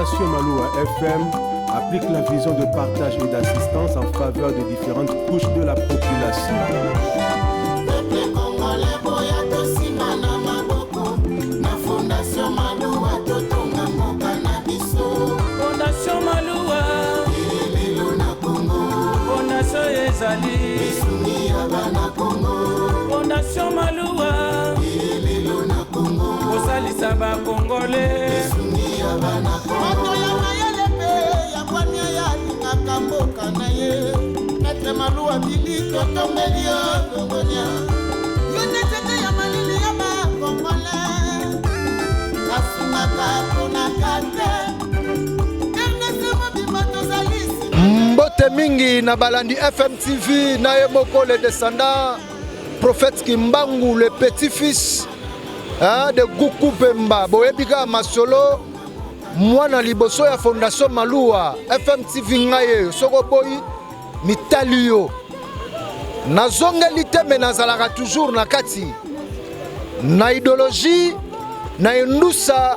Fondation Maloua FM applique la vision de partage et d'assistance en faveur de différentes couches de la population. Peuple congolais boya tosima na maboko na Fondation Maluwa totonga mboka na biso. Fondation Maluwa Elelo na Congo. Fondation ezali Lisungi ya bana Congo. Fondation Maluwa Elelo na Congo. Kosalisa bakongole. Lisungi ya bana Congo. Moto ya mayele mpe ya bwania ya alingaka mboka na ye. Maître Maluwa Bili, totombeli yo longonia. Yo nde nzete ya malili ya bakongole, basungaka mponaka te. RDC mobimba tozali nsima. Mbote mingi na balandi FM TV na ye moko le descendant prophète Kimbangu, le petit-fils, hein, de Guku Pemba. Boyebi kaka masolo mwana liboso ya Fondation Maluwa FM TV. Ngai ye soki oboyi mitali yo, nazongeli te, me nazalaka toujours na kati na idéologie na endusa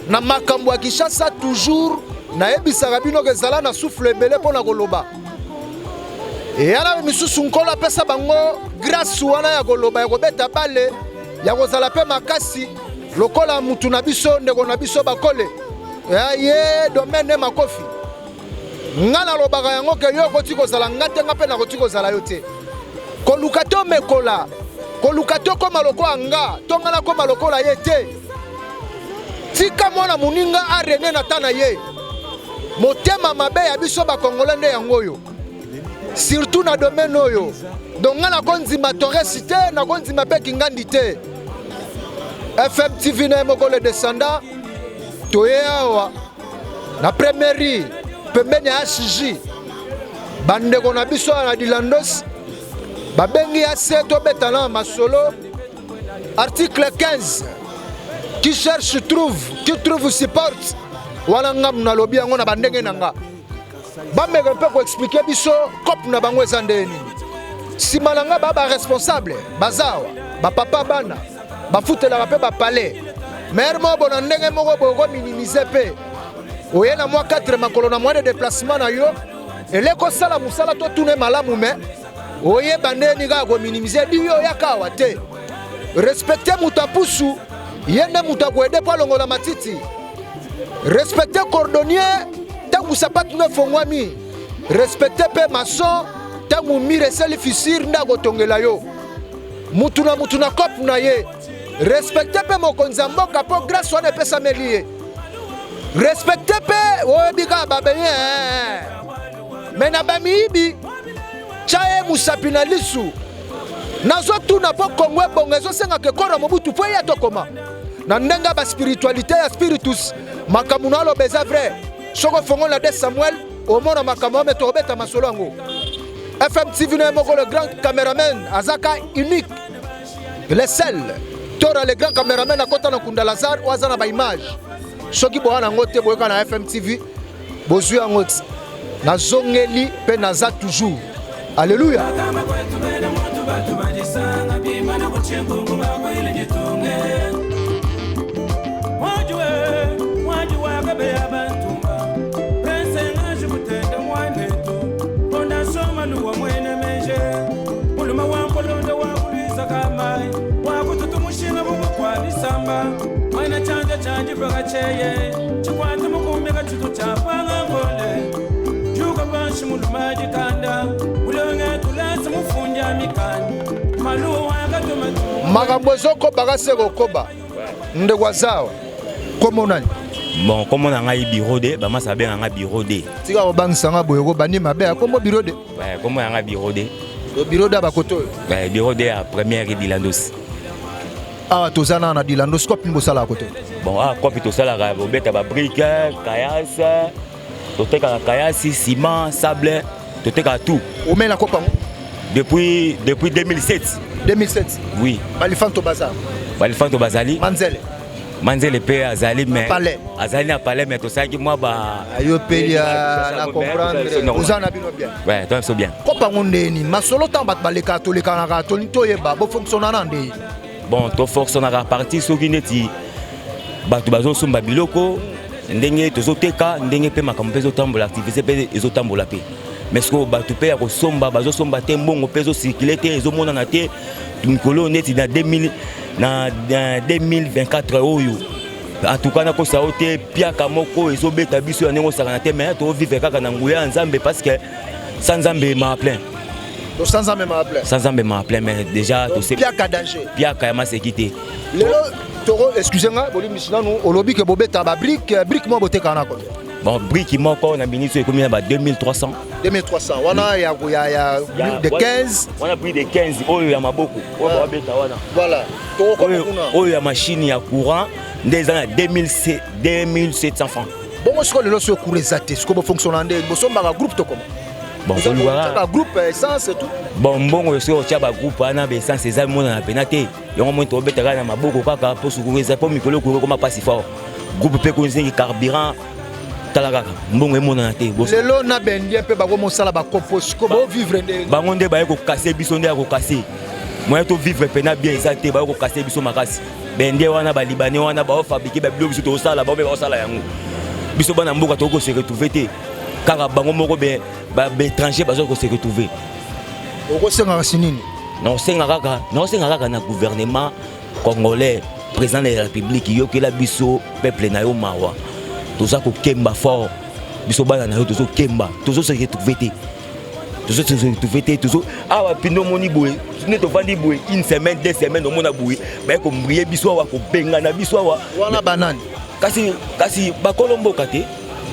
na makambo ya Kinshasa. Toujours nayebisaka bino ke ezala na souffle ebele mpo na koloba. Eya na misusu, Nkolo apesa bango grâce wana ya koloba, ya kobeta bale, ya kozala mpe makasi lokola mutu na biso, ndeko na biso Bakole ya ye domaine makofi. Nga nalobaka yango ke yo okoti kozala nga te, nga mpe nakoti kozala yo te. Koluka te omekola, koluka te okóma lokola nga to nga nakóma lokola ye te. Tika mwana moninga arene na ta na ye. Motema mabe ya biso bakongole nde yango oyo, surtout na domaine oyo. Donc nga nakondima Torres te, nakondima mpe Kingandi te. FM TV na ye moko le descendant, toye awa na première pembeni ya HJ. Bandeko na biso awa na Dilandos babengi ya se tobeta na masolo. Article 15: qui cherche trouve, qui trouve supporte. Wana ngamu nalobi yango na bandenge na nga. Bameka mpe koexpliquer biso cope na bango eza ndenge nini. Nsima na nga baa baresponsable baza awa, bapapa bana bafutelaka mpe bapalais maire moko bona ndenge moko boye okominimiser mpe oye na mwa 4 makolo na moyen de déplacement na yo. Eleko osala mosala totuna malamu, me oyeba ndeni kaka kominimiser di yo oyaka awa te. Respecte moto apusu, ye nde moto akoaider mpo alongola matiti. Respecte cordonnier ntango sapatu no efongwami. Respecte mpe maçon ntango mur esali fissure, nde akotongela yo. Mutu na mutu na cope na ye. Respecte mpe mokonzi ya mboka mpo grâce wana epesameli ye. Respecte mpe oyebi kaka babenye me na bamiyibi, tya ye mosapi na lisu. Nazotuna mpo Kongo ebongo, ezosengaka ekoro ya Mobutu mpo eya tokoma na ndenge ya baspiritualité ya spiritus. Makambo na aloba eza vrai. Soki ofongoli na 2 Samuel, omona makambo ame tokobeta masolo yango. FM TV na ye moko le grand cameraman azaka unique, le seul Tora le grand cameraman akɔta na kunda Lazare oyo aza na baimage. Soki boya nango te, boyoka na FM TV, bozwi yango ti nazongeli mpe naza toujours. Alleluya. Kama kwetu bena muntu batu badisanga bimana kuchimbungu bakwile jitunge mwajiwe mwaji wakabe abantumba prince ngaji kutenda mwanetu Fondation Maluwa mwene meje muluma wa mpolondo wa kulwiza kamai wakututumushinga bubukwa bisamba mwana chanja chanji pakacheye chikwata mukumika chitu chapanga ngole juka panshi muluma jikanda ulonge tulasa mufundya mikanda Maluwa akatuma. Makambo ezokobaka se kokoba. Ndeko azawa, kombo nani? Bon, kombo na ngai Bureau D, bamasa babenga nga Bureau D. Tika kobangisanga boye, kobandi mabe ya kombo Bureau D. Ouais, kombo na ngai Bureau D. Bureau D ya bakoto oyo? Ouais, Bureau D ya première Dilandos. Awa toza na Dilandos, cope nini bosalaka koto? Bon, awa cope tosalaka bobeta babrique, caillasse, totekaka caillasse, ciment, sable, totekaka tout. Omela cope yango? Depuis 2007. 2007? Oui. Balifanto baza? Balifanto bazali. Manzele? Manzele mpe azali, mais Palais. Azali na palais, mais tosalaki mwa ba Yo pelia na comprendre, oza na bino bien. Ouais, toi biso bien. Cope yango ndeni masolo ntango bato balekaka, tolekanaka, toni toyeba bofonctionna na ndeni? Bon, tofonctionnaka parti soki neti bato bazosomba biloko. Ndenge tozoteka, ndenge mpe makambo mpe ezotambola, activité mpe ezotambola mpe. Mais sikoyo bato mpe ya kosomba bazosomba te, mbongo mpe ezocircule te, ezomonana te. Mikolo neti na 2000 na 2024 oyo, en tout cas nakosa yo te, piaka moko ezobeta biso ya ndenge osakana te. Mais tovivre kaka na nguya ya Nzambe, parce que sans Nzambe maa plein. To sans Nzambe maa plein. Sans Nzambe maa plein, mais déjà tose piaka danger. Piaka ya maseki te. Lelo toro, excusez nga, bolimbisi nanu, olobi ke bobeta babrique, brique moko botekaka na combien? Bon, brique moko na minute ekomi na ba 2300. 2300 wana ya brique de 15? Wana brique de 15 oyo ya maboko oyo babeta wana. Voilà, tokokoma kuna. Oyo ya machine ya courant nde eza na 2700 francs. Bongo sikoyo lelo soki courant eza te, sikoyo bofonctionna nde bosombaka groupe to koma? Bon, tolukaka groupe essence et tout. Bon, mbongo soki otya bagroupe wana, baessence eza monana pena te. Yango moi tobeta kaka na maboko kaka, mpo sukuru eza, mpo mikolo courant ekoma mpasi fort, groupe mpe kozengi carburant. Tala kaka, mbongo emonana te. Lelo na baindien mpe bakomosala bakopo, siko bovivre nde? Bango nde baye kokase biso, nde ya kokase moyen tovivre mpena bien eza te. Baye kokase biso makasi, baindien wana, balibanais wana, baofabriquer babiloko biso tozosala, bao mpe baosala yango. Biso bana mboka tokoki kose retrouver te, kaka bango moko baétranger baza kose retrouver. Okosengaka si nini? Naosenga kaka na gouvernement congolais, président de la République, yokela biso peuple na yo mawa. Toza kokemba fort, biso bana na yo tozokemba, tozose retrouver te, tozose retrouver te. Tozo awa mpindo omoni boye nde tovandi boye une semaine, 2 semaines, omona boye baye koembrouiller biso awa, kobengana biso awa. Wana banani? Kasi bakolo mboka te.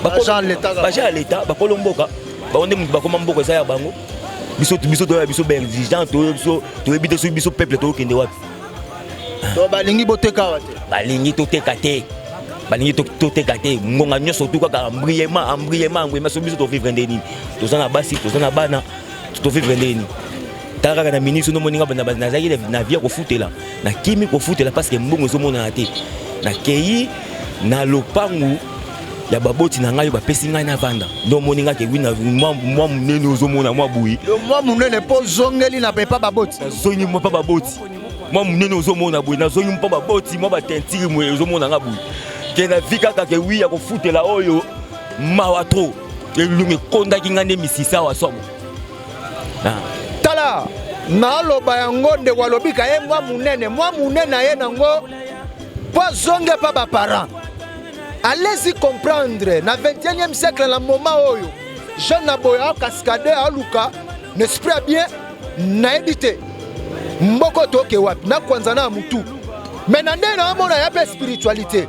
Baagent ya leta, bakolo mboka, bango nde moto bakoma mboka eza ya bango. Biso toya biso baexigent, toyo biso toyebi te soki biso peuple toyokende wapi. To balingi boteka awa te? Balingi toteka te, balingi toteka te. Ngonga nyonso tu kaka embrouillement, embrouillement, embrouillement. So biso tovivre nde nini? Toza na basi, toza na bana, tovivre nde nini? Tala kaka na ministre nomoninga, nazalaki na vie ya kofutela, nakimi kofutela parce que mbongo ezomonana te. Nakei na lopangu ya baboti na ngai oyo bapesi ngai navanda, nde omoni ngai kewi na mwa monene, ozomona mwa boye. Mwa monene mpo ozongeli na pepa baboti? Nazongi mwa mpa baboti, mwa monene ozomona boye, nazongi mpa baboti, mwa batentire moye ozomona nga boye ke na vi kaka ke wi ya kofutela oyo mawa trop, elongo ekondaki ngai nde misisa awa somo. Tala, naloba yango, ndeko alobi ka ye mwa monene, mwa monene aye nango mpo azonge mpa baparent. Allez-y comprendre, na 21e siècle, na moment oyo, jeune na boye aokaskade, aluka na esprit ya bien. Nayebi te mboko toke wapi nakwanza na ya mutu, me na nde naomona ya mpe spiritualité.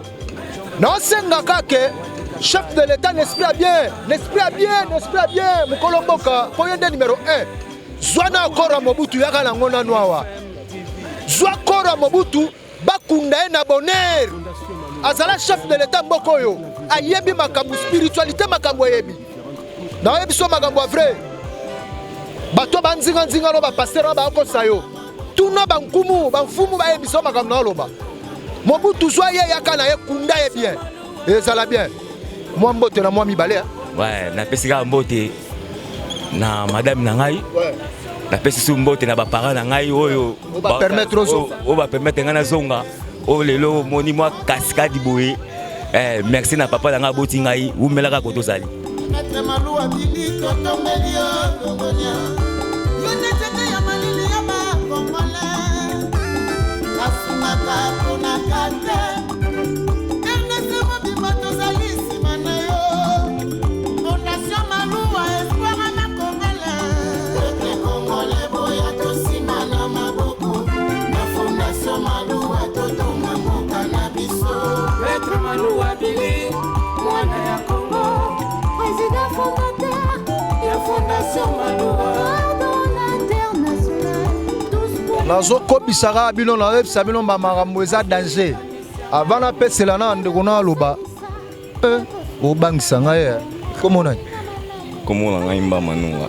Naosenga ke chef de l'État, l'esprit ya bien, l'esprit ya bien, l'esprit ya bien, mokolo mboka, mpo ye nde numéro 1. Zwa na corps ya Mobutu, yaka nango nanu awa. Zwa corps ya Mobutu, bakunda ye na bonheur. Azala chef de l'État mboka oyo, ayebi makambo spiritualité, makambo ayebi. Nayebi so makambo ya vrai. Bato banzinganzinga no bapasteur wana bakosa yo. Tuna bankumu, bamfumu, bayebisa makambo na oloba. Mobutu, zwa ye, yaka na ye, kunda ye bien, ezala bien. Mwa mbote na mwa mibale. Ouais, napesi kaka mbote na madame na ngai, napesi su mbote na baparent na ngai oyo bapermettre ozonga. Oyo bapermettre ngai nazonga oyo lelo omoni mwa cascade boye. Merci na papa na ngai aboti ngai, wumelaka koto ozali. Maître Maluwa Bili, totombeli yo longonia. Yo nde nzete ya malili ya bakongole, basungaka mponaka te. Ernest mobimba, tozali nsima na yo. Fondation Maluwa, espoir na Congolais, peuple congolais, boya tosima na maboko na Fondation Maluwa, totonga mboka na biso. Maître Maluwa Bili, mwana ya Congo, président fondateur ya Fondation Maluwa. Dans l'international, tous pour Nazokobisaka bino, nayebisa bino bamakambo eza danger. Avant napesela na ndeko na aloba, obangisa ngai komonani. Kombo na ngai Mbama Nunga.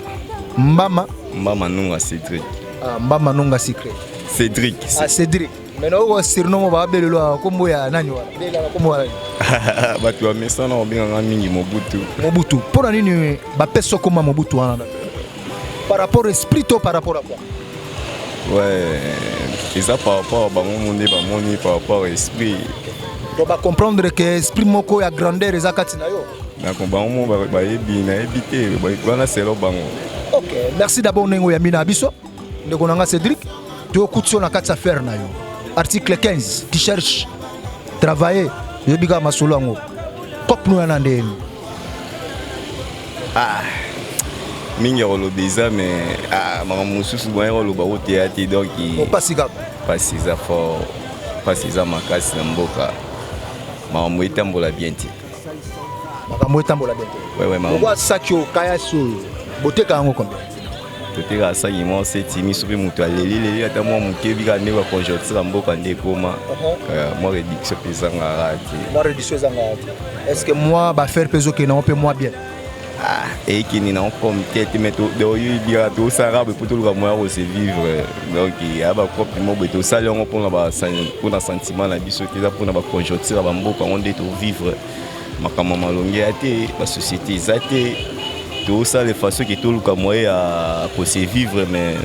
Mbama? Mbama Nunga Cédric. Ah, Mbama Nunga Secret. Cédric. Ah, Cédric. Maintenant oko surnom mo babelelo kombo ya nani wana, belaka kombo wana? Bato ya mesana babengaka mingi Mobutu. Mobutu. Mpo na nini bapesa okoma Mobutu wana? Par rapport esprit to par rapport à quoi? Ouais, eza par rapport à bango mo nde bamoni par rapport à esprit. Donc bacomprendre ke esprit moko ya grandeur eza kati na yo. Nako bango mo bayebi, nayebi te, wana selo bango. Ok, merci d'abord ndenge oyambi na biso ndeko na nga Cédric. Toyokuti yo na kati ya affaire na yo, article 15 qui cherche travailler, oyebi kaka masolo yango cope no yana ndeni. Ah, mingi ya koloba eza, mais ah, makambo mosusu boye koloba oteya te, donc opasi kaka. Pasi eza fort, pasi eza makasi na mboka, makambo etambola bien te. Makambo etambola bien te. Ouais, makambo. Lokwa saki oyo kayasi oyo boteka yango combien? Totekaka saki mwa seti miso mpe moto alelileli ata mwa moke bika nde baconjoncture ya mboka nde ekoma mwa réduction mpe ezangaka te. Mwa réduction ezangaka te. Est ce que mwa bafaire mpe ezokende yango mpe mwa bien? Ah, eyekende nango comme te te, mais oyebi kaka tosalaka boye mpo toluka moya kose vivre, donc ya bacope mo boye tosali yango mpona sentiment na biso te, eza mpona baconjoncture ya bamboka yango nde tovivre makambo ya malonge ya te, basociété eza te, tosala façon ke toluka moyen ya kose vivre, mais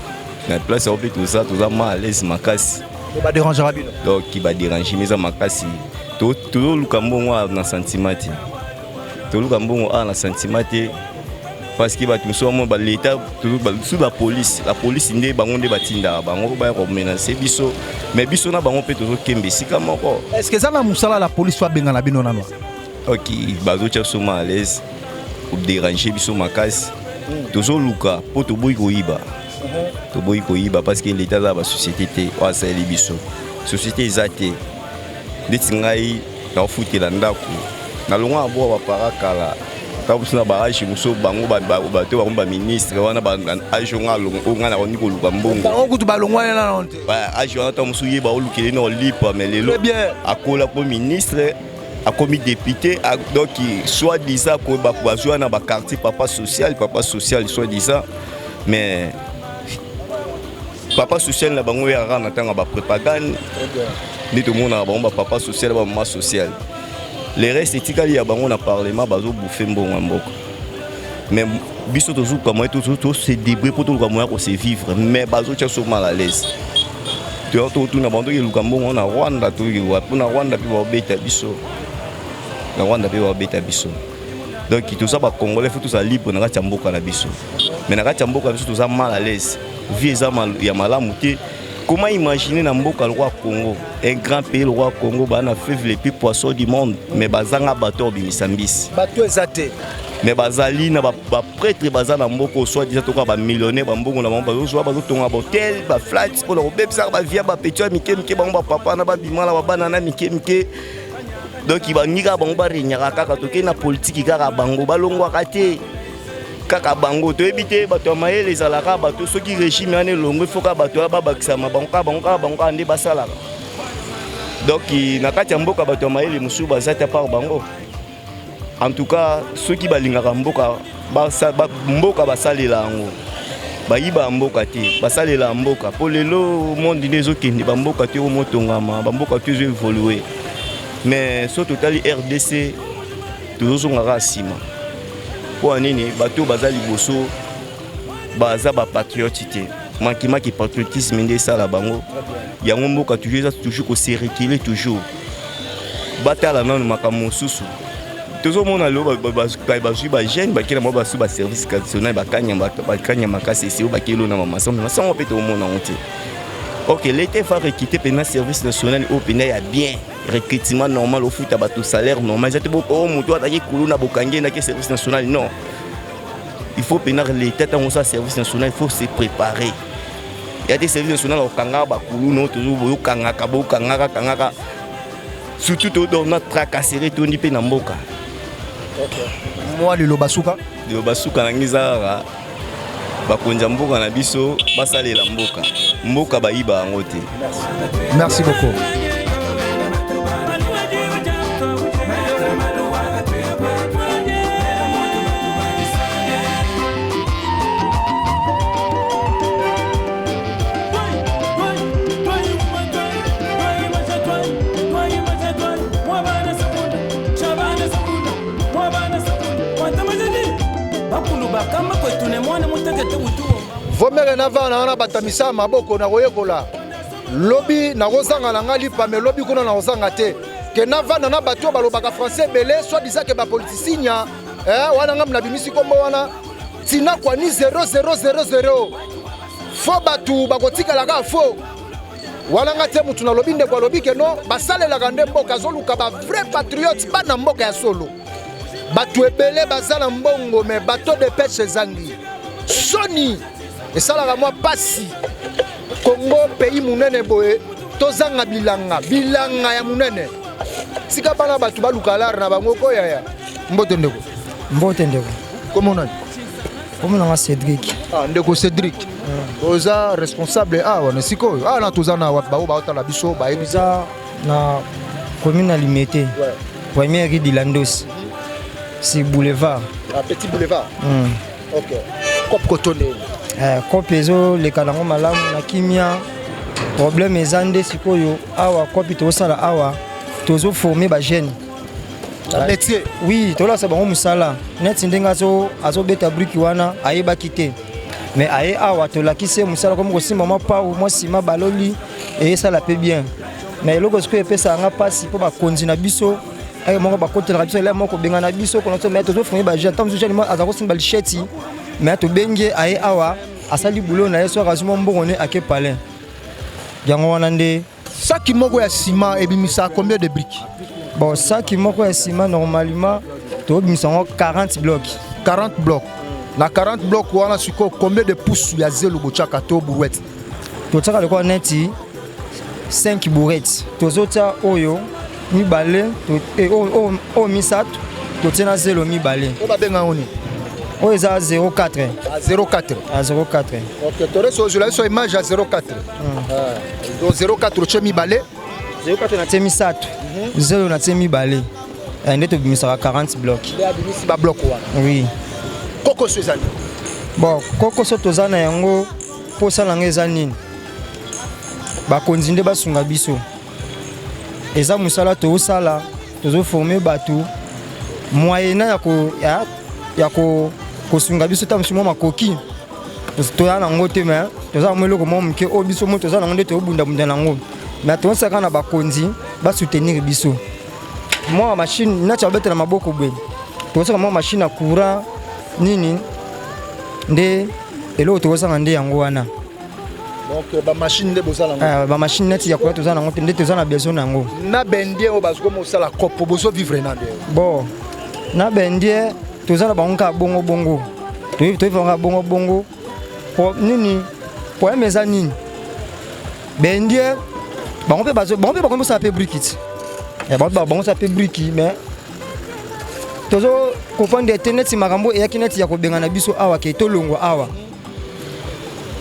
na place yango mpe toza mal à l'aise makasi. Baderangera bino? Donc baderange eza makasi. Tozoluka mbongo awa na sentiment te, toluka mbongo awa na sentiment te, parce que bato mosusu bamona baleta su la police, la police nde bango nde batindaka bango baya komenace biso, mais biso na bango mpe tozokemba esika moko. Est ce que eza na mosala la police fo abengana bino nano? Ok, bazotia biso mal à l'aise, kodérange biso makasi. Tozoluka mpo toboyi koyiba, toboyi koyiba parce que leta aza na basociété te oyo asaleli biso, société eza te. Ndeti ngai naofutela ndako, nalongwa na boka bapara kala, ntango mosusu na baage mosusu bango bato bango baministre wana age oyo ngai nakondi koluka mbongo. Bango kutu balongwani nano te. Age wana ntango mosusu ye baolukele na olipa, mais lelo Très bien. akola po ministre akomi député, donc soit disant bazwa na baquartier papa social, papa social soit disant, mais papa social na bango eyaka na ntango ya bapropagande nde tomonaka bango bapapa social, bamama social. Le reste etikali ya bango na parlement, bazobouffe mbongo ya mboka, mais biso tozoluka moyen tose débrouiller mpo toluka moyen kose vivre, mais bazotia so mal à l'aise. Totuna bango, tokeluka mbongo na Rwanda, tokeluka mpo na Rwanda mpe baobeta biso, na Rwanda mpe baobeta biso. Donc toza bacongolais, faut tozala libre na kati ya mboka na biso, mais na kati ya mboka na biso toza mal à l'aise, vie eza ya malamu te. Comment imaginer na mboka lokola Congo, un grand pays lokola Congo, baa na fleuve le plus poisson du monde, mais bazanga bato ya kobimisa mbisi? Bato eza te. Mais bazali na baprêtre, baza na mboka soit disant tokoka bamillionnaire, bambongo na bango bazozwa, bazotonga bahotel, baflat mpona kobebisaka bavia bapetits ya mike mike, bango bapapa na babima na babana na mike mike. Donc bangi kaka bango barenyaka kaka, tokei na politiki kaka bango balongwaka te, kaka bango toyebi te. Bato ya mayele ezalaka bato, soki régime wana elongo ifo kaka bato wana babakisama, bango kaka, bango kaka, bango kaka nde basalaka. Donc na kati ya mboka bato ya mayele mosusu baza te part bango. En tout cas soki balingaka mboka, mboka basalela yango, bayiba ya mboka te, basalela ya mboka, mpo lelo monde nde ezokende, bamboka te omotongama, bamboka te ezoévolue, mais so totali RDC tozozonga kaka nsima. Mpo ya nini? Bato oyo baza liboso baza bapatriote te, makimaki patriotisme nde esala bango yango. Mboka toujours eza toujours kose reculer, toujours batala nano makambo mosusu. Tozomona lelo bazwi bajeune, bakei na bango basu baservice national, bakanya makasi esi oyo bakei lelo na bamasango, masango mpe tomona yango te. Ok, l'État va recruter mpena service national oyo mpena ya bien, recrutement normal, ofuta bato salaire normal, eza te oyo moto azalaki kulu na bokangi endaki service national. Non, il faut mpena l'État ntango osala service national, il faut se préparer. Ya te service national okangaka bakulu no, bokangaka bokangaka kangaka, surtout todona tracasserie tondi mpe na mboka. Mwa liloba suka. Liloba suka na ngai eza kaka bakonzi ya mboka na biso basalela mboka, mboka bayiba yango te. Merci beaucoup. Bakamba kwetu mwana mutekete mutu. Vomere navanda wana, bato ya maboko nakoyekola lobi, nakozanga na ngai lipa, me lobi kuna nakozanga te. Ke navanda na bato oyo balobaka français ebele, soit disant ke bapolitisinya eh, wana ngambo nabimisi nkombo wana tina kwani 0000 fo bato bakotikala kaka fo wana nga te. Mutu nalobi, ndeko alobi ke no basalelaka nde mboka, azoluka ba vrai patriote, bana mboka ya solo. Bato ebele baza na mbongo, mais bateau de pêche ezangi. Soni esalaka mwa pasi, Congo pays monene boye, tozanga bilanga, bilanga ya monene. Tika bana bato baluka lare na bango koyaya. Mbote ndeko. Mbote ndeko. Kombo nani? Kombo nanga Cédric. Ah, ndeko Cédric, oza responsable awa na esika oyo. Awa na toza na wapi? Bao baotala biso bayebi. Eza na commune ya Limete, première rue de Landos, si boulevard. Ah, petit boulevard. Ok, cop koto ndeni? Eh, kope ezoleka nango malamu na kimia. Problème eza nde sikoyo awa, kopi tozosala awa, tozoforme bajeune na métier. Oui, tolakisa bango mosala neti ndenge azobeta briki wana, ayebaki te, mais aye awa, tolakisi ye mosala, komi kosimba mwa pau, mwa nsima baloli, eyesala mpe bien. Mais eloko sikoyo epesaka nga mpasi, mpo bakonzi na biso eke moko bakotelaka biso, eloko moko kobengana biso kona so. Mais tozoforme bajeune, ntango mosusu jeune moko aza kosimba lisheti, mais tobengi ye, aye awa, asali boulot na ye, soki azwi mwa mbongo ne, ake palin. Yango wana nde. Saki moko ya ciment ebimisaka combien de briques? Bon, saki moko ya ciment, normalement tobimisa yango 40 blocs. 40 blocs. Na 40 blocs wana sikoyo, combien de pusu ya zelo botiaka to brouette? Totiaka lokola neti 5 brouette. Tozotia oyo mibale, oyo misato, totie na zelo mibale. Oyo babenga yango nini? Oyo eza 04. Ah, 04. Ah, 04. Ok, toresi ozwela biso image ya 04. Ah, donc 04 otie mibale. 04 natie misato, zelo natie mibale. Nde tobimisaka 40 bloc. Nde abimisi babloc wana. Oui. Kokoso ezali? Bon, kokoso toza na yango, mposa na yango eza nini? Bakonzi nde basunga biso. Eza mosala tozosala, tozoforme bato, moyena ya kosunga biso, ta mosu mwa makoki toza nango te, mais toza mwa eloko mwa moke oyo biso mo toza nango, nde tozobundabunda nango. Mais tozosaka na bakonzi basoutenir biso mwa machine nati babetela maboko boye. Tozosaka mwa machine ya courant nini, nde eloko tozosanga nde yango wana. Donc bamachine nde boza nango? Bamachine neti ya courant toza nango te, nde toza na besoin na yango. Na baindien oyo bazokoma kosala kopo, bozovivre na nde? Bon, na baindien toza na bango kaka bongo bongo, toyebi kaka bongo bongo. Nini problème eza nini? Baindien bango mpe bakomi kosala mpe briki ti bango osala mpe briki, mais tozo comprendre te neti makambo eyaki neti ya kobengana biso awa, ke tolongwa awa.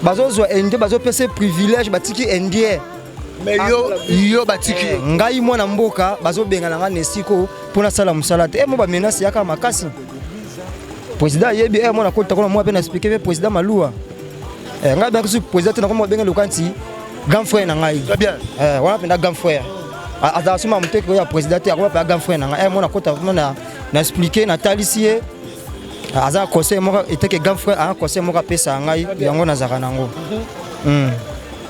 Bazozwa indien, bazopesa privilège, batiki indien. Mais yo batiki? Ngai mwana mboka, bazobengana ngai na esiko mpo nasala mosala te. Mo bamenace yaka makasi. Président ayebi e mwana kota kona mwa mpe na expliqué mpe président Maluwa. Ngai bengaki su président te, nakoma benga loka nti grand frère na ngai wana mpenza. Grand frère azala suma moteki oyo ya président te, akoma mpenza grand frère na ngai. Mwana kota vraiment na expliqué, natalisi ye, aza conseil moko eteke grand frère, aa conseil moko apesaka ngai, yango nazalaka nango.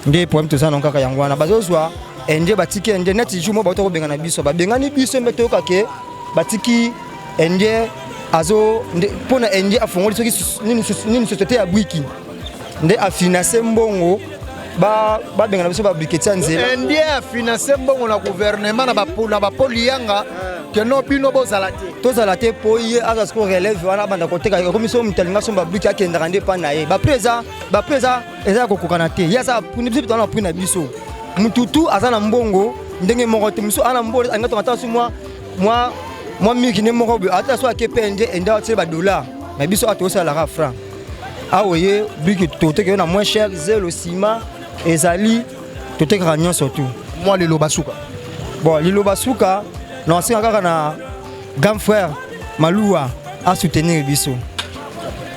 Nde problème toza nango kaka yango wana. Bazozwa indien, batiki indien neti jour moko bauta kobengana biso, babengani biso, mbe toyoka ke batiki indien azo mpona indien afongoli soki nini, société ya briki, nde afinance mbongo, babengana biso babriketi ya nzela. Indien afinance mbongo na gouvernement na bapoli yanga keno bino bozala te? Tozala te, mpo ye aza siko relève wana, abanda koteka. Ekomi so moto alinga somba briki, akendaka nde epa na ye. Baprix eza, baprix eza ya kokokana te. Ye aza, biso toza na prix na biso. Mututu aza na mbongo ndenge moko te. Mosusu aza na mbongo, alinga tonga ata su mwa miki nde moko boye, ata so ake mpe nde ende atie badollar, mais biso awa tozosalaka franc. Awa ye briki toteka yo na moins cher, zelo, nsima ezali, totekaka nyonso tu. Mwa liloba suka. Bon, liloba suka na osenga kaka na grand frère Maluwa asoutenir biso.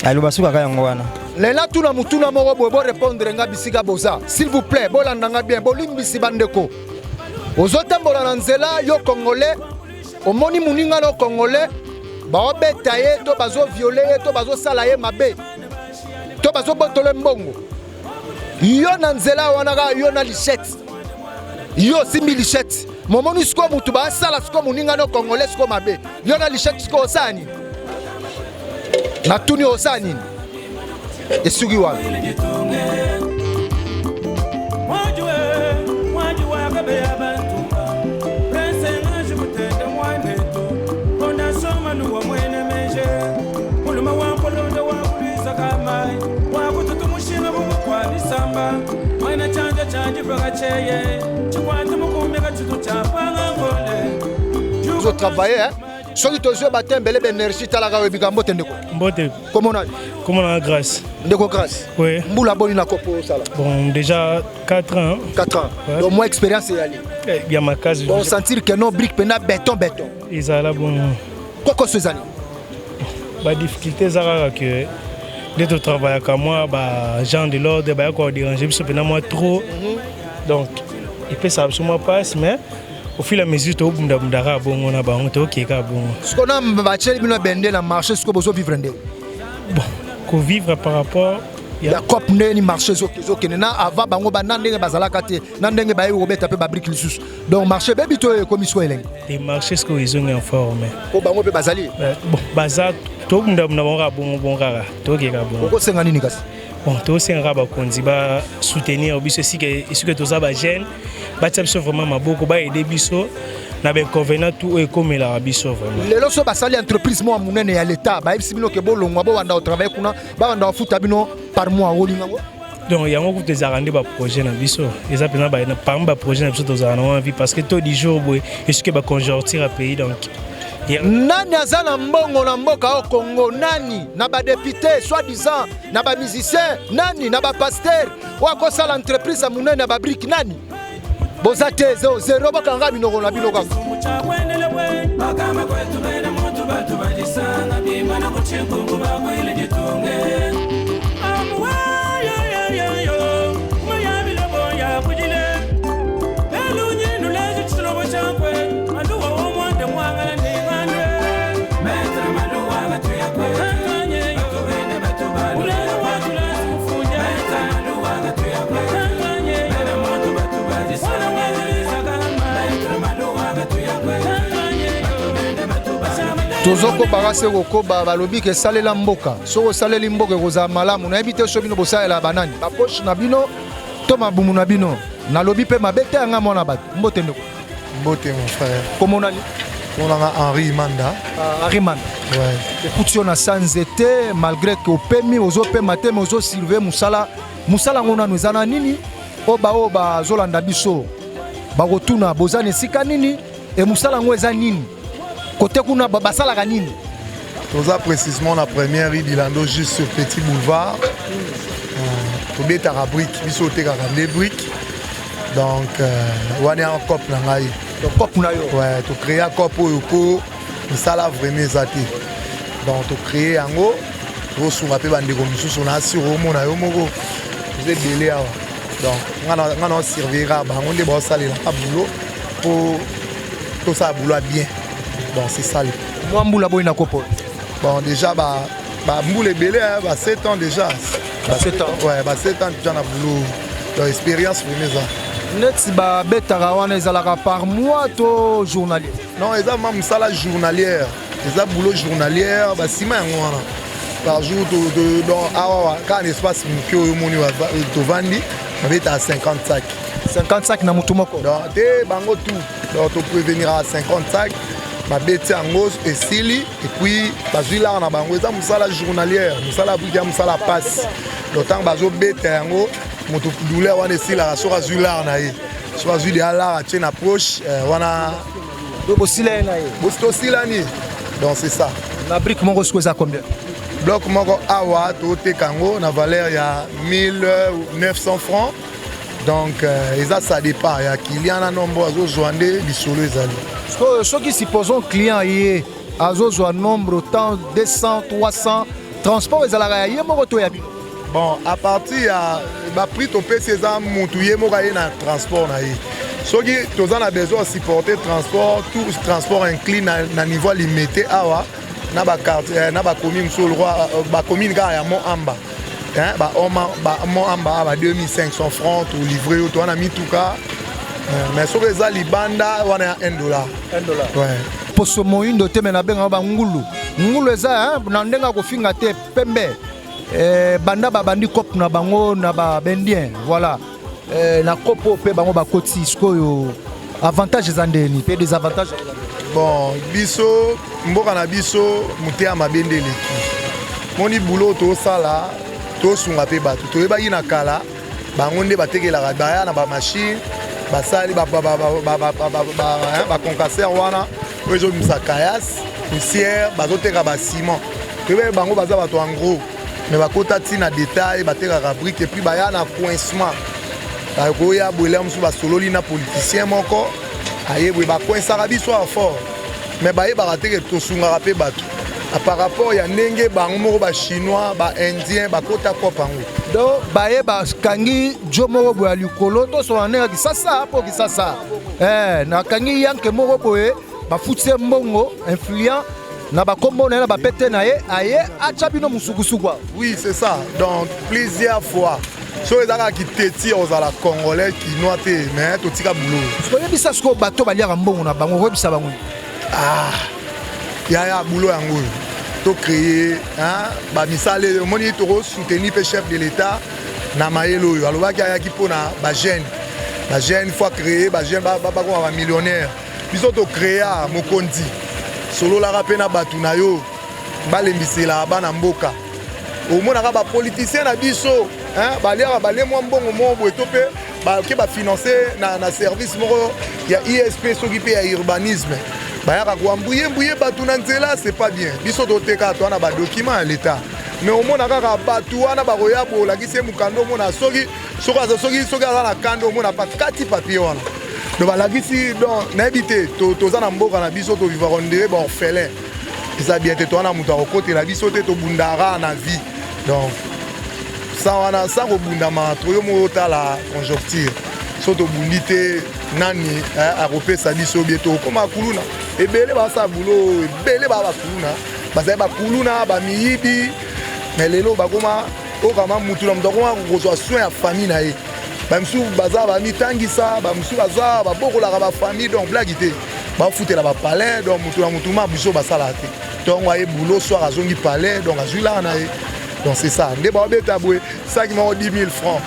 Liloba suka kaka yango wana. Lela tuna mutuna moko boye, borépondre nga bisika boza, s'il vous plaît, bolanda nga bien. Bolimbisi bandeko. Ozotambola na nzela, yo congolais, omoni moninga no congolais baobeta ye to bazoviole ye to bazosala ye mabe to bazobotola mbongo. Yo na nzela wana kaka, yo na lichette, yo osimbi lichette. Momoni sikoyo motu baasala sikoyo moninga no congolais sikoyo mabe. Yo na Lichette sikoyo osala nini? Natuni osala nini? Esuki wana. Ozotravaille, hein? Soki tozwi batembele baénergie, talaka oyebika. Mbote, ndeko. Mbote. Komona? Komona Grâce. Ndeko Grâce. Oui. Mbula boni na kopo osala? Bon, déjà 4 ans. 4 ans. Ouais. Donc moi expérience eyali. Ya makasi. Bon, sentir que non, brique pena béton béton. Ezala bon. Kokoso ezali? Badifficulté eza kaka ke nde totravaillaka, mwa baagent de l'ordre baya kodéranger biso mpena mwa trop. Donc epesaka biso mwa passe, mais au fur et à mesure tobundabundaka bongo na bango, tokeka bongo. Sikoyo na batieli bino bende na marché, sikoyo bozovivre ndenge? Bon, kovivre par rapport ya cope, ndenge marché ezokende na avant bango na ndenge bazalaka te, na ndenge bayebi kobeta mpe babrique lisusu. Donc marché bebi to ekomi sikoyo elenge? Te, marché sikoyo ezongi en forme. Po bango mpe bazali? Bon, baza, tobundabunda bango kaka bongo bongo, kaka tokeka bongo. Okosenga nini kasi? Bon, tosengaka bakonzi basoutenir biso esika toza bajeune, batia biso vraiment maboko, baaider biso na bainconvénient tout oyo ekomelaka biso vraiment. Lelo so basali entreprise moko ya monene ya leta, bayebisi bino ke bolongwa, bobanda kotravailler kuna, babanda kofuta bino par mois, olinga ngo? Donc yango kutu ezalaka nde baprojet na biso, eza mpenza parmi baprojet na biso tozala nango envie, parce que to du jour boye esuki baconjoncture ya pays, donc Nani aza na mbongo na mboka oyo Congo? Nani na badéputé soi-disant, na bamusicien, nani na bapasteur oyo akosala entreprise ya monene ya babrique? Nani? Boza te, zero. Bokanga minoko na bino kaka. Bakamba kwetu bene muntu batu bajisanga bimana kuchikungu bakwile jitunge amuwayoyoyoyo kumayabilobo yakujile belunyinu leji chilobo chakwe maluwa womwande mwangala ningandwe metre maluwa batu yakwe batu bene batu balulelo watulasifunja metre maluwa batu yakwe bene muntu batu bajisanga metre maluwa batu yakwe Tozokobaka se kokoba. Balobi ke esalela mboka. Soki osaleli mboka, ekozala malamu. Nayebi te so bino bosalela banani, bapoche na bino to mabumu na bino. Nalobi mpe mabe te, yanga mwana bato. Mbote, ndeko. Mbote, mon frère. Komonani? Monanga Henri Manda. Henri Manda. Ouais. Ekuti yo na sa nzete, malgré ke opemi, ozopema te, mais ozosurveiller mosala. Mosala yango nanu eza na nini? Oyo baoyo bazolanda biso bakotuna: boza na esika nini e mosala yango eza nini? Kote kuna basalaka nini? Toza précisément na première rue Bilando, juste sur Petit Boulevard. Tobetaka brique, biso otekaka nde brique. Donc wana ya cope na ngai. Cope na yo? Ouais, tocréa cope oyo po misala vraiment eza te. Donc tocréer yango, tosunga mpe bandeko mosusu na asire. Omona yo moko, toza ebele awa. Donc nga na osurveiller kaka bango nde baosalelaka boulot po tosala boulot ya bien. Donc c'est ça. Mwa mbula boyi na kopo? Bon, déjà bambula ebele, ba 7 ans déjà. Ba 7 ans? Ouais, ba 7 ans déjà na boulot. Donc expérience vraiment eza. Neti babetaka wana, ezalaka par mois to journalier? Non, eza ma mosala journalière, eza boulot journalière. Basima yango wana par jour. Donc awa kaka na espace moke oyo omoni tovandi, babetaka 50 sac. 50 sac na motu moko? Donc te, bango tout. Donc topréveniraka 50 sac, babeti yango, esili, et puis bazwi lara na bango. Eza mosala journalière, mosala brique ya mosala pasi. Donc ntango bazobeta yango, moto douleur wana esilaka soki azwi lara na ye. Soki azwi deya lara, atie na poche wana. Bosila ye na ye? Tosilani. Donc c'est ça. Na brique moko siko eza combien? Bloc moko awa, toteka yango na valeur ya 1900 francs. Donc eza, ça dépend ya client na nombre azozwa, nde lisolo ezali. Soki supposons client ye azozwa nombre tant 200, 300, transport ezalaka ya ye moko to ya bino? Bon, à partir ya baprix topesi, eza mutu ye moko aye na transport na ye. Soki toza na besoin ya supporter transport, tout transport inclus na niveau ya Limete awa na baquartier, na bacommune mosusu, lokwa bacommune kaka ya Mont Amba, Mont Amba ba 2500 francs, tolivrer yo. Toza na mituka. Mais soki eza libanda wana ya 1 dollar. 1 dollar. Ouais. Poso moyindo te, me nabengaka bangulu. Ngulu eza hein, na ndenge ya kofinga te, pembe. Eh, banda babandi cope na bango na baindien, voilà. Eh, na cope oyo mpe bango bakoti sikoyo, avantage eza ndeni mpe désavantage? Bon, biso mboka na biso moteya mabe nde eleki. Moni boulot tosala, tosunga mpe bato toyebaki na kala, bango nde batekelaka, baya na bamachine, basali baconcasseur wana oyo ezobimisa caillasse, poussière, bazoteka baciment. Toyebaki bango baza bato en gros, mais bakota ntina détail, batekaka brique et puis baya na coincement. Bakoya boye, mosusu basololi na politicien moko aye boye, bacoinçaka biso ya fort, mais bayebaka teke tosungaka mpe bato par rapport ya ndenge bango moko bachinois, baindien bakota kope yango. Donc baye bakangi jo moko boye ya likolo, tosola ndenge ya Kisasa, mpo Kisasa eh, nakangi yanke moko boye, bafuti ye mbongo, influent na bakombo na ye na bapete na ye, aye atya bino mosukusuku awa. Oui, c'est ça. Donc plusieurs fois soki eza kaka kiteti, ozala congolais, kinois te, mais totika boulot. Oyebisa sikoyo bato baliaka mbongo na bango, koyebisa bango? Ah, yaya, boulot yango oyo tocréer bamisala. Omoni, tokosoutenir mpe chef de l'État na mayele oyo alobaki, ayaki mpona bajeune. Bajeune faut créer, bajeune bakoma bamillionnaire. Biso tocréa. Mokonzi, sololaka mpe na bato na yo, balembisela bana mboka. Omonaka bapoliticien na biso baliaka, balie mwa mbongo moko boye, to mpe bake bafinance na service moko ya ISP, soki mpe ya urbanisme, bayaka koambuyembuye bato na nzela. C'est pas bien. Biso toteka, to wana badocument ya l'État, mais omona kaka bato wana bakoya bolakisi ye mokanda, omona soki soki aza soki soki aza na kanda, omona kati papier wana. Donc balakisi, donc nayebi te. Toza na mboka na biso, tovivaka on dirait baorphelin. Eza bien te. Toza na moto akokotela biso te, tobundaka na vie. Donc sa wana sa kobundama, toyo moko otala conjoncture. So tobundi te, nani akopesa biso bie? Tokóma kuluna ebele, basala boulot ebele, baa bakuluna, bazali bakuluna, bamiyibi. Mais lelo bakoma okama mutu na moto akoma kozwa soin ya famille na ye. Bamisusu baza bamitangisa, bamisusu baza babokolaka bafamille. Donc blague te, bafutela bapalin. Donc mutu na mutu ma biso basalaka te. Ntongo aye boulot, soir azongi palin, donc azwi laka na ye. Donc c'est ça nde baobeta boye, saki moko 10 000 francs,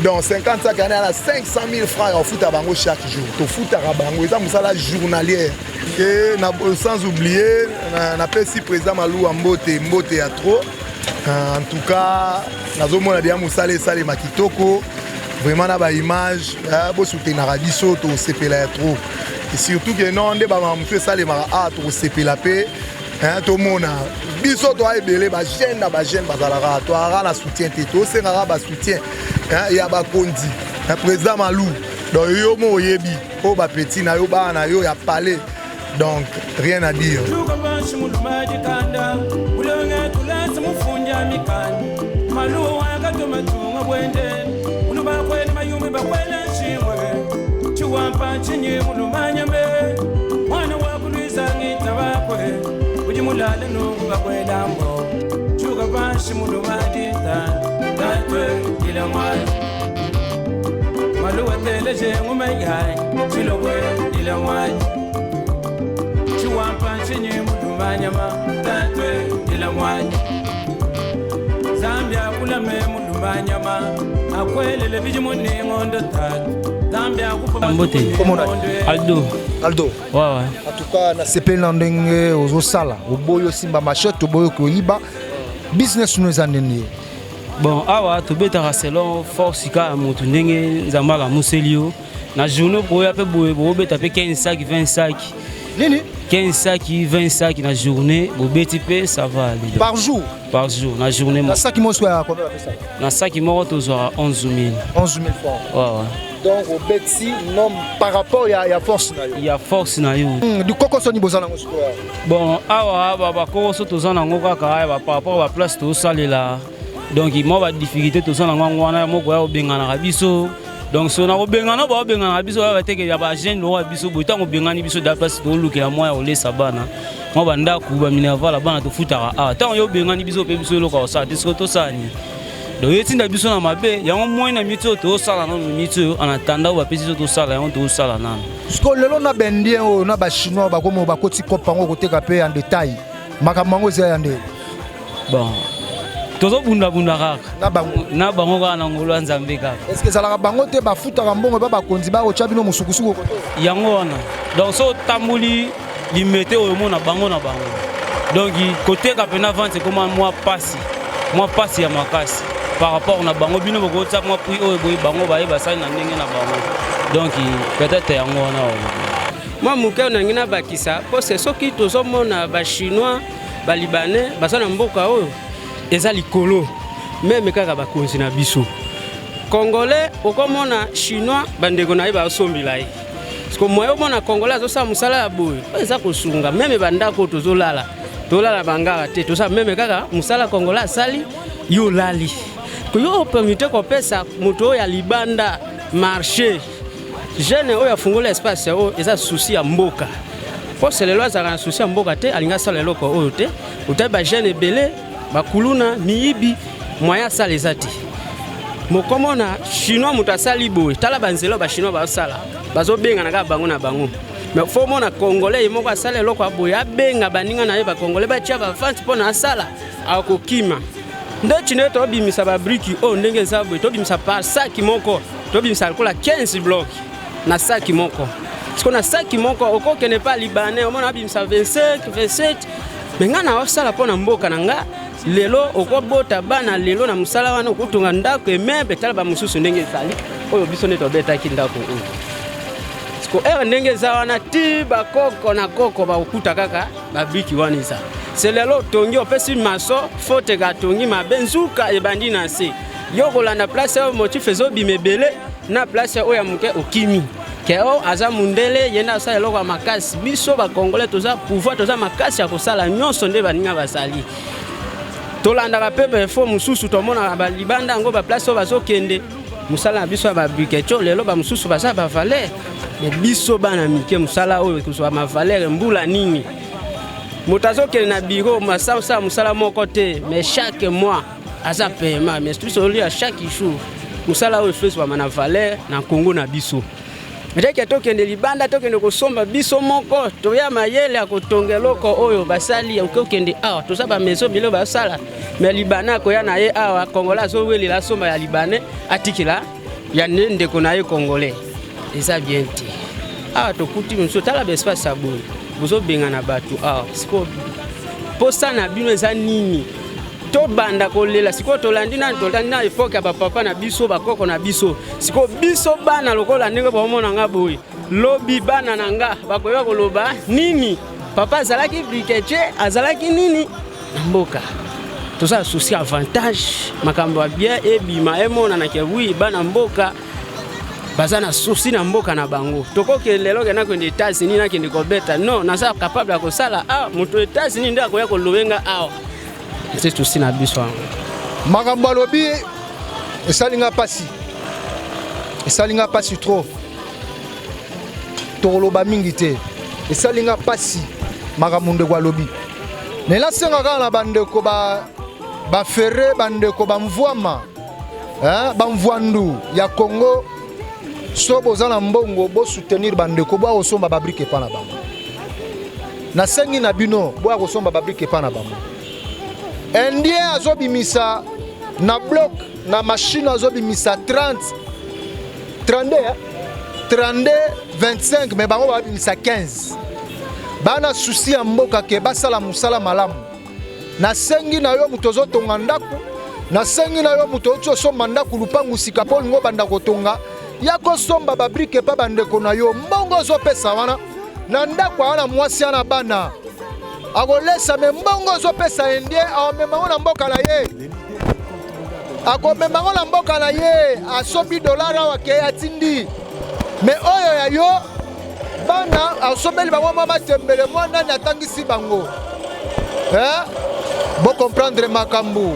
donc 50 sac ane ala 500 000 francs ya kofuta bango chaque jour. Tofutaka bango, eza mosala journalière. E na, sans oublier, napesi président Maluwa mbote, mbote ya trop. En tout cas nazomona deya mosala esalema kitoko vraiment na baimage. Bosoutenaka biso, tosepela ya trop, et surtout ke non nde bamama mosusu esalemaka a tokosepela mpe. Tomona biso toa ebele, bajeune na bajeune bazalaka, toaka na soutien te. Tosengaka basoutien ya bakonzi ya président Malu. Donc yo mo oyebi oyo bapeti na yo, bana na yo ya palais. Donc rien à dire. Lukabashi mulumadi kanda ulonge tulasi mufundya mikanda maluwa akatumatunga bwende ulubakwele mayumbi bakwele nshimwe chiwampa chinyi mulumanyambe mwana wakulwiza ngita bakwe udi mulale nungu bakwelambo chukabashi mulumadi tatwe ila mwana maluwa teleje ngumayai chilokwe ila mwana chiwampa nchinyi mulumanyama tatwe ila mwana Zambia kulame mulumanyama akwelele bijimu ni ngondo tatu Zambia kupa Mbote. Aldo. Aldo. Ouais. En tout cas, nasepeli na ndenge ozosala. Oboyi osimba machette, oboyi koyiba. Business no eza ndenge? Bon, awa tobetaka selon force kaka ya motu, ndenge Nzambe alamuseli yo na journée. Boya mpe boye, bobeta mpe 15 sac, 20 sac. Nini? 15 sac, 20 sac na journée, bobeti mpe, ça va aller. Par jour? Par jour, na journée. Na saki moko ya combien bapesa? Na saki moko tozwaka 11 000. 11 000 francs? Ouais. Donc obeti nom par rapport ya force na yo? Ya force na yo. Dikokoso ni boza nango sikoyo? Bon, awa bakokoso toza nango kaka aya par rapport baplace tozosalela. Donc mwa badifficulté toza nango yango wana, moko ya kobenganaka biso. Donc so na kobengana, baobenganaka biso, baya bateke ya bajeune lokola biso boye. Ntango obengani biso da place, tolukela mwa ya kolesa bana, mwa bandako, baminerval bana tofutaka awa. Ntango yo obengani biso mpe biso, eloko ya kosala te. Siko tosala nini? Donc etinda biso na mabe yango moi na miti oyo tozosala nano miti oyo en attendant oyo bapesi biso tosala yango tozosala nano. Siko lelo na baindien oyo na bachinois bakomi oyo bakoti cope yango koteka mpe en detail makambo yango eza ya nde. Bon tozobundabunda kaka na bango kaka na ngolu ya Nzambe kaka. Est ce que ezalaka bango te bafutaka mbongo epa bakonzi bakotya bino mosukusuku kote? Yango wana donc so otamboli limete oyo omona bango na bango donc koteka mpena vente ekoma mwa pasi mwa pasi ya makasi par rapport na bango bino bokotia mwa prix oyo boye bango baye basali na ndenge na bango donc peut-être yango wana oyo. Mwa moke oyo nalingi nabakisa mpo se soki tozomona bachinois balibanais baza na mboka oyo eza likolo meme kaka bakonzi na biso congolais okomona chinois bandeko na ye basombela ye siko moye omona congolais azosala mosala ya boye oyo eza kosunga meme bandako oyo tozolala tolala bangaka te tosala meme kaka mosala congolais asali yo olali yo opermite kopesa moto oyo ya libanda marché jeune oyo afungola espace oyo eza souci ya mboka mpo selelo azalaka na souci ya mboka te alingi asala eloko oyo te otali bajeune ebele bakuluna miyibi moyen asala eza te mokomona chinois moto asali boye tala banzela bachinois bazosala bazobengana kaka bango na bango mais fo omona congolais ye moko asala eloko ya boye abenga baninga na ye bacongolais batia bavante mpo na asala akokima ndeti nde tobimisa babriki oyo ndenge eza boye tobimisa par saki moko tobimisa lokola 15 bloc na saki moko siko na saki moko okokende pa libanais omona abimisa 25 27 me ngai naosala mpo na mboka na nga lelo okobota bana lelo na mosala wana okotonga ndako emeuble tala bamosusu ndenge ezali oyo biso nde tobetaki ndako oyo siko ere ndenge eza wana ti bakoko na koko bakokuta kaka babiki wana eza se lelo otongi opesi maso foteka atongi mabe nzuka ebandi na nse yo kolanda place oyo motif ezobima ebele na place oyo ya moke okimi ke o aza mundele ye nde asala eloko ya makasi biso bakongole toza pouvoir toza makasi ya kosala nyonso nde baninga bazali tolandaka mpe bainfo mosusu tomonaka balibanda yango baplace oyo bazokende mosala na biso ya babrikeco lelo bamosusu baza bavaleur me biso bana mike mosala oyo ekozwa mavaleur mbula nini moto azokende na biro masala mosala moko te mais chaque mois aza paiement mais biso olia chaque jour mosala oyo efezwama na valeur na Congo na biso ndeke tokende libanda tokende kosomba biso moko toya mayele ya kotonga eloko oyo basali okokende awa toza bamezo bilo basala me libana akoya na ye awa congolais azowelela asomba ya libanais atikela ya nde ndeko na ye congolais eza bien te awa tokuti mosusu tala baespace ya boye bozobengana bato awa sikoyo mposa na bino eza nini tobanda kolela sikoyo tolandi nani tolandi na epoke ya bapapa na biso bakoko na biso sikoyo biso bana lokola ndenge baomona nga boye lobi bana na nga bakoyeba koloba nini papa azalaki briketier azalaki nini na mboka toza souci avantage makambo ya bien ebima emonana ke wi bana mboka baza na souci na mboka na bango tokokende lelo ke nakende États-Unis nakende kobeta non naza capable ya kosala ah moto États-Unis nde akoya kolobenga awa ese souci na biso yango makambo alobi esali nga mpasi esali nga mpasi trop tokoloba mingi te esali nga mpasi makambo ndeko alobi me nasenga kaka na bandeko bafere bandeko bamvwama bamvwandu ya Congo so boza na mbongo bosoutenir bandeko boya kosomba babrike epa na bango nasengi na bino boya kosomba babrike epa na bango indien azobimisa na bloc na machine azobimisa 30 32 32 25 me bango babimisa 15 bana susi ya mboka ke basala mosala malamu nasengi na yo moto ozotonga ndako nasengi na yo moto oti osomba ndako lupangu sika mpo olingi obanda kotonga ya kosomba babrike epa bandeko na yo mbongo ozopesa wana na ndako wana na mwasi wana bana akolesa me mbongo ozopesa indien akomema ngo na mboka na ye akomema ngo na mboka na ye asombi dollar awa ke atindi me oyo ya yo bana asombeli bango mwa matembele mwa nani atangisi bango eh? bocomprendre makambo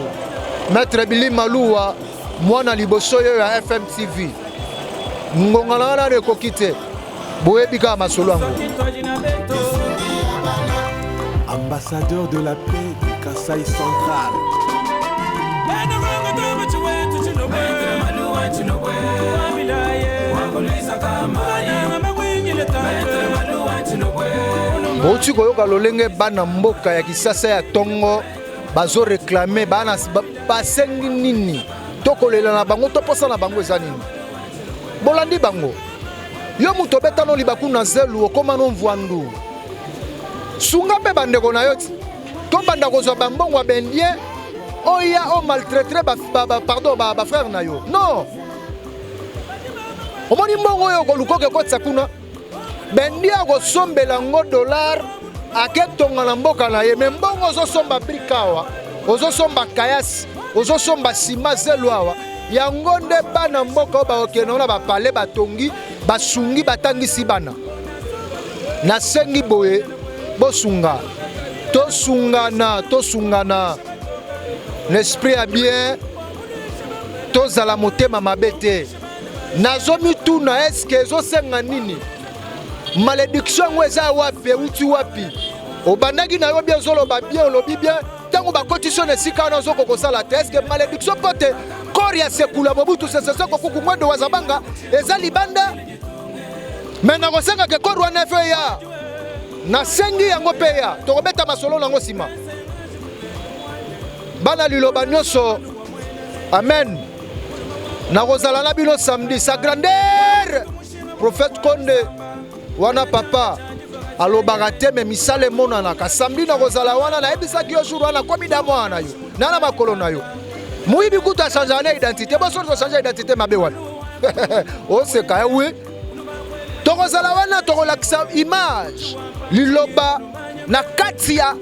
maître bili maluwa mwana liboso yo ya fm tv ngonga na wana ekoki te boyebi kaka masolo yango Ambassadeur de la paix du Kasaï central. Bouti koyoka lolenge bana mboka ya Kisasa ya tongo bazo réclamer, bana basengi nini, to kolela na bango to posa na bango eza nini. Bolandi bango. Yo moto obeta no libaku na zelu, okoma no mvwandu. Sunga mpe bandeko na yo ti. Tobanda kozwa bambongo ya baindien oya o maltraiter ba, ba, ba, pardon, ba, ba frère na yo. Non. Omoni mbongo oyo okoluka okekotisa kuna, baindien akosombela yango dollar aketonga na mboka na ye. Me mbongo ozosomba brika awa, ozosomba kayasi, ozosomba sima zelu awa, yango nde bana mboka oyo bakokende wana bapale, batongi, basungi, batangisi bana. Nasengi boye, bosunga, tosungana, tosungana l'esprit ya bien, tozala motema mabe te. Nazomituna eske ezosenga nini? Malédiction yango eza wapi? Euti wapi? Obandaki na yo bien, ozoloba bien, olobi bien, ntango bakotisi yo na esika wana ozokoka kosala te. Eske malédiction mpo te kor ya sekula Mobutu Sese Seko Kuku Ngwendo Wazabanga eza libanda? Me nakosenga ke kor wana efe ya nasengi yango mpe ya tokobeta masolo nango nsima. Bana liloba nyonso, amen. Nakozala na bino samedi. Sa grandeur prophète Konde wana papa alobaka te, me misala emonanaka. Samedi nakozala wana, nayebisaki yo jour wana, komi da mwana na yo na na makolo na yo. Moyibi kutu achangeaka na identité, boso tochange identité mabe wana. Oseka ya wi. Tokozala wana, tokolakisa image liloba na kati ya,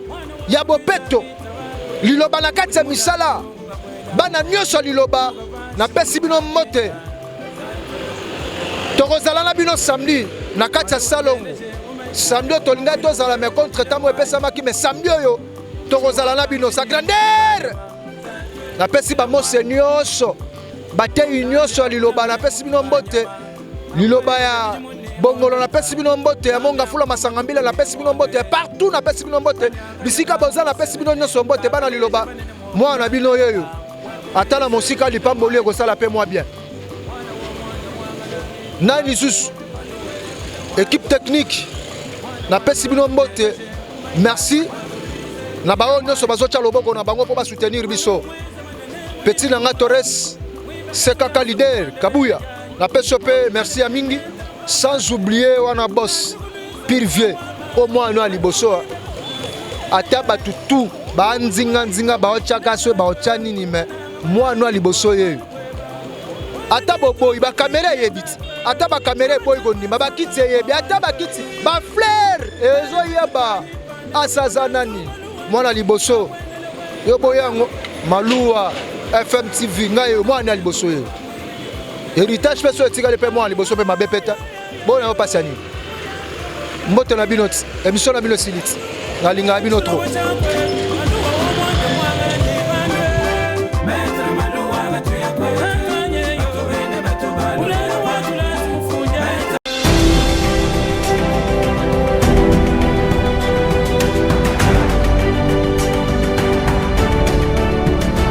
ya bopeto, liloba na kati ya misala. Bana nyonso liloba, napesi bino mbote. Tokozala na bino samedi na kati ya salongo. Samedi oyo tolingaki tozala, mais contre ntango epesamaki, mais samedi oyo tokozala na bino. Sa grandeur, napesi bamose nyonso, bateyi nyonso ya liloba, napesi bino mbote. Liloba ya bongolo, napesi bino mbote. Ya monga fula masanga mbila, napesi bino mbote. Ya partout, napesi bino mbote. Bisika boza, napesi bino nyonso mbote. Bana liloba, mwana na bino yeyo, ata na mosika, lipamboli ekosala mpe mwa bien. Nani lisusu? Équipe technique, napesi bino mbote. Merci na baoyo nyonso bazotya loboko na bango mpo basoutenir biso. Petit na nga Torres Sekaka, leader Kabuya, napesi yo mpe merci ya mingi. Sans oublier wana boss pire vieux o mwana ya liboso, ata bato tu banzinganzinga baotyaka so baotya nini, me mwana ya liboso yeyo. Ata boboyi bakamera eyebi ti, ata bakamera eboyi kondima, bakiti eyebi, ata bakiti bafleur ezoyeba asaza nani mwana liboso. Yo boya yango Maluwa FM TV, ngai oyo mwana ya liboso ye. Héritage mpe so etikali mpe mwana liboso mpe mabe peta bona yo mpasi ya nini. Mbote na bino ti émission na bino esili ti, nalingaka bino trop.